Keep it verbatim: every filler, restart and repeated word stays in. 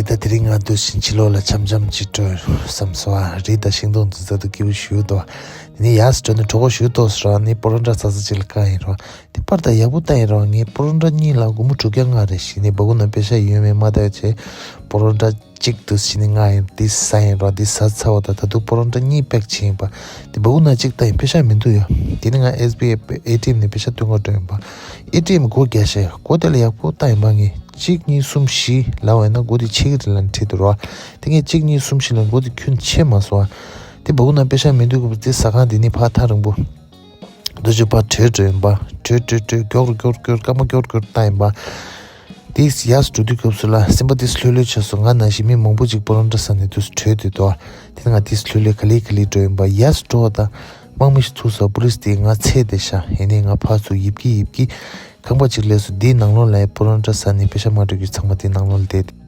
ད་དེ་རིང་ང་འདུག་བཞིན་ཕྱི་ལོགས་ལ་འཆམ་འཆམ་ཅིག་འགྲོ་བསམ་སོང་ཨ། རི་དང་ཤིང་སྡོང་འདི་ཚོ་དུ་སྐྱིད་པོ་ཞུ་འདུག་དེ་ནས་ཡར་འགྲོ་ནས་གྲོད་ཁོག་ཞུ་ཏོག་སོང་ར་ནི་པོ་རོ་ཊ་ཟ་ས་ཅིག་ལ་བཀག་ཡིན་རོ། དེ་པར་ད་ཡག་པོ་ལྟ་ཡིན་རོ། ངས་པོ་རོ་ཊ་གཉིས་ལ་སྒོར་མོ་དྲུག་བརྒྱ་ལྔ་རེ་ཞིག་ནས་སྦ་ཁུག་ནང་པེ་ཤ་ཡོད་མེད་མ་ལྟ་བྱས་པོ་རོ་ཊ་གཅིག་ཏུ་ཕྱིན་ནས་ང་ཡང་འདི་ཟ་ཡིན་རོགས། འདི་ཟ་ཚར་བ་དང་ད་དུང་པོ་རོ་ཊ་གཉིས་པེག་བྱས་ཡིན་པ། འདི་སྦ་ཁུག་ནང་གཅིག་ལྟ་ཡིན་པེ་ཤ་མི་འདུག་ཡ། དེ་ནི་ང་ཨེས་བི་ཨའི་ཨེ་ཊི་ཨེམ་ནས་པེ་ཤ་སྟོན་ག་འགྲོ་ཡིན་པ། ཨེ་ཊི་ཨེམ་སྒོ་རྒྱག་ཤེས་སྒོ་དེ་ལ་ཡག་པོ་ལྟ་ཡིན་པ། ངས་གཅིག་གཉིས་གསུམ་བཞི་ལབ་པ་ཡིན་ན་སྒོ་དེ་ཕྱེད་ཀ་རེ་ལ་ཁྲིད་འདུག་རོགས། དེ་ངས་གཅིག་གཉིས་གསུམ་བཞི་ལ་སྒོ་དེ་ཁྱོན་ཆེ་མ་སོང་བ། དེ་སྦ་ཁུག་ནང་པེ་ཤ་མི་འདུག་གི་དེ་ཟ་ཁང་དེ་ནི་ཕར་ཐག་རིང་པོ། འདུ་བྱེད་པ་བྲོས་འགྲོ་ཡིན་པ། བྲོས་བྲོས་བྲོས་མགྱོགས་རུ་མགྱོགས་རུ་མགྱོགས་རུ་སྐར་མ་མགྱོགས་རུ་མགྱོགས་རུ་བཏང་ཡིན་པ། དེས་ཡར་འགྲོ་དུས་སྐབས་སུ་ལ་སེམས་པ་དེ་ལྷོད་ལྷོད་བྱས་སོང་། ང་ནང་བཞིན་མི་མང་པོ་ཅིག་པོ་རོ་ཊ་ཟ་ནས་དུས་སུ་བྲོས་དུས་དོ། དེ་ང་དེས་ལྷོད་ལྷོད་ག་ལེ་ག་ལེ་འགྲོ་ཡིན་པ། ཡར་འགྲོ་བ་དང་དམག་མི་ཞིག་ཐུག་སོང་། པོ་ལི་སི་དེས་ང་འཚོལ་བསྡད་ཤག་ཡིན་ནའི་ང་ཕར་ཚུར་ཡིབ་ཀྱི་ཡིབ་ཀྱི་ཁང་པ་ཅིག་སླེབས་སོང་། དེའི་ནང་ལོགས་ལ་པོ་རོ་ཊ་ཟ་ནས་པེ་ཤ་མ་སྤྲོད་རྒྱུ་ཚང་མ་དེའི་ནང་ལོགས་ལ་བསྡད།